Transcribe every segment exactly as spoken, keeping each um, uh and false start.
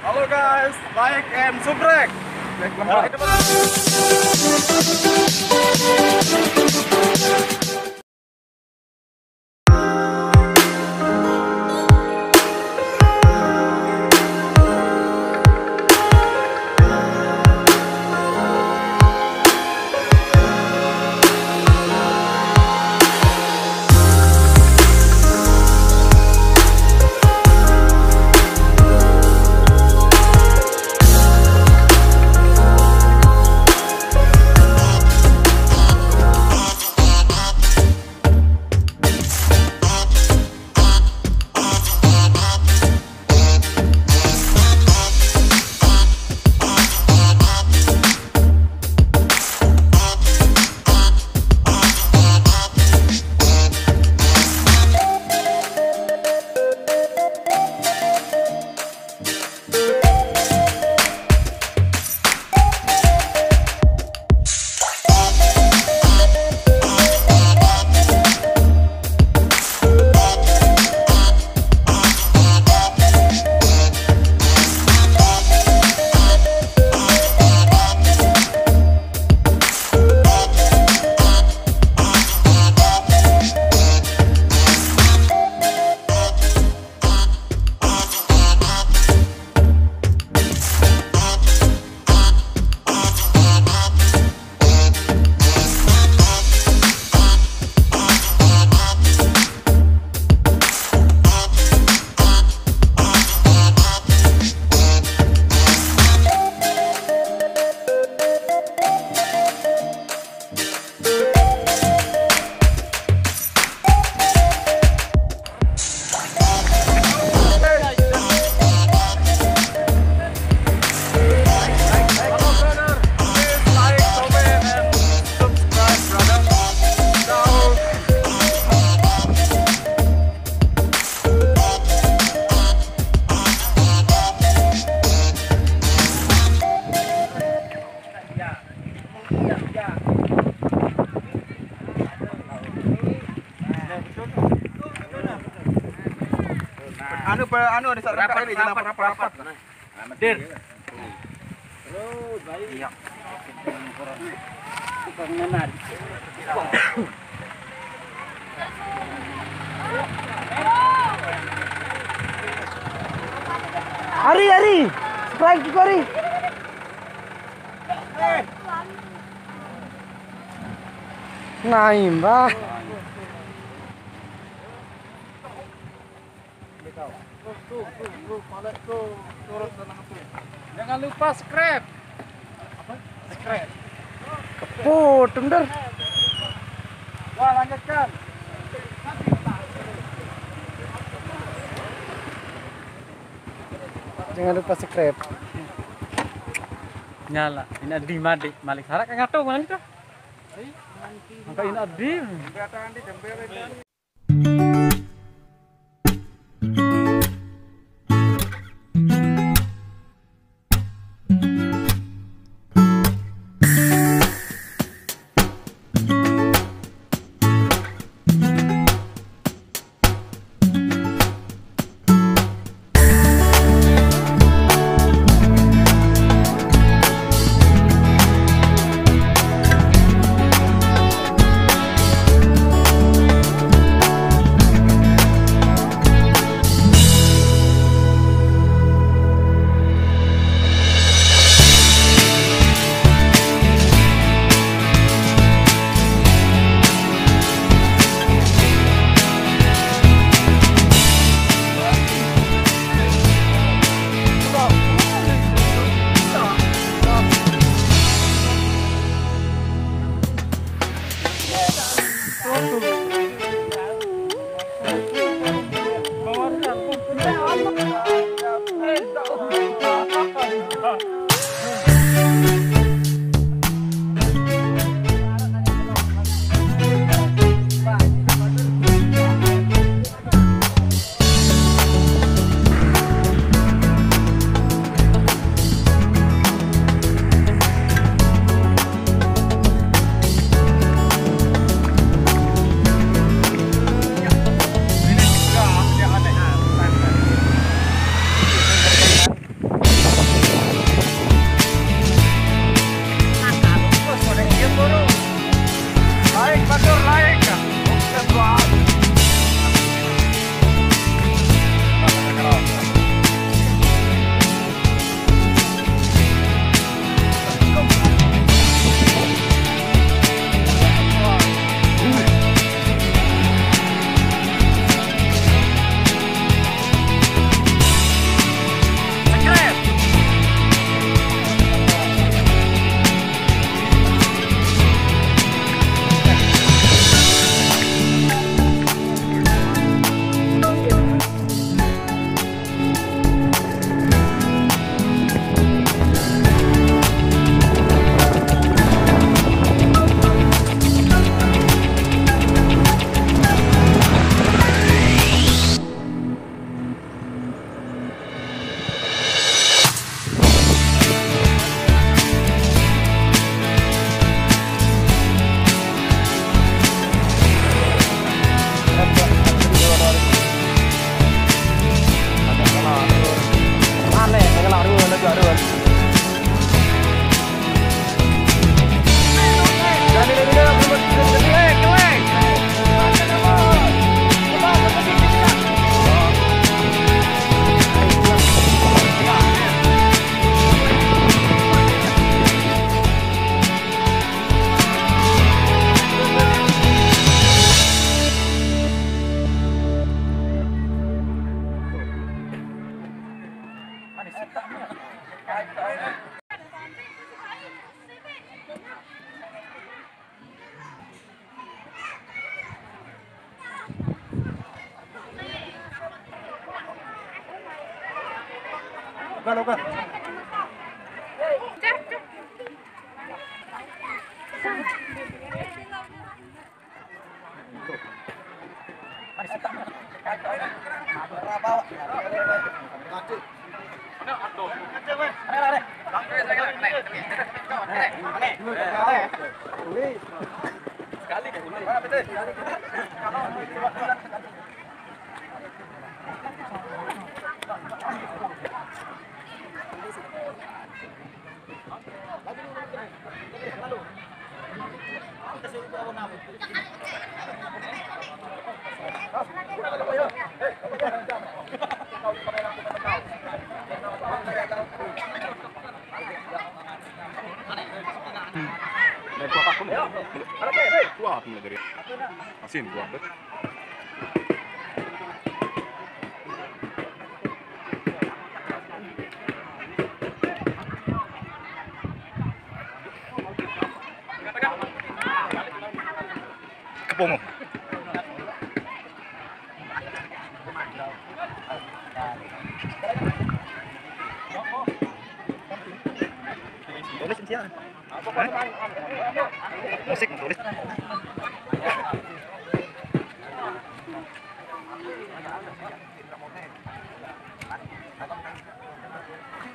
Halo guys, like and subscribe. Anu, pe-, anu, ada satu rapat, rapat, rapat, rapat. Dir. Iya. Ari, Ari. Strike juga, Ari. Nah, imbah. Jangan lupa subscribe. Subscribe. Keput, bener. Wah, lanjutkan. Jangan lupa subscribe. Nyala. Ini ada di Malik. Malik Sarak yang ngatur mana itu? Angka ini ada. Buka, buka. Kuah aku nih. Kuah aku nih dari. Asin, kuah bet. Kepungu. Tulis siya. Musik, tulis.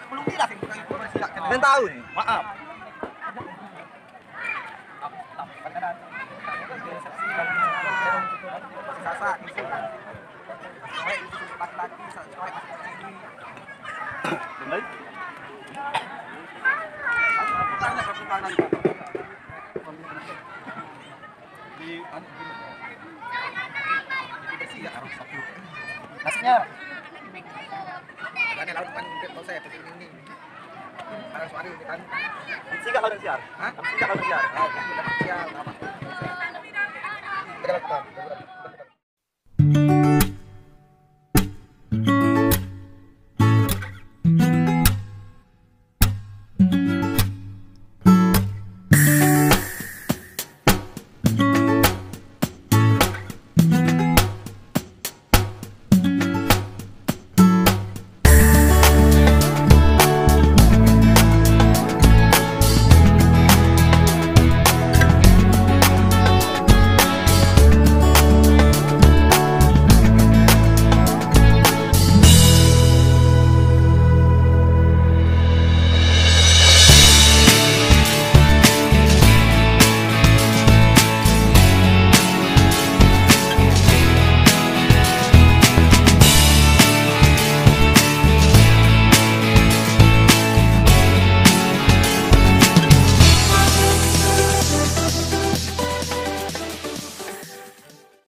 Belum bilang, bukan itu, masih tak kenal. Maaf. Sasak, isi. Cewek, isi, laki-laki, cewek, isi. Bener? Bukan, bukan, bukan. Di, anu, di besi ya, harus satu. Nasinya. Ada laut kan, kalau saya begini. Siga lawan siar. Hah? Siga lawan siar. Oh, siar, apa? Kita lakukan.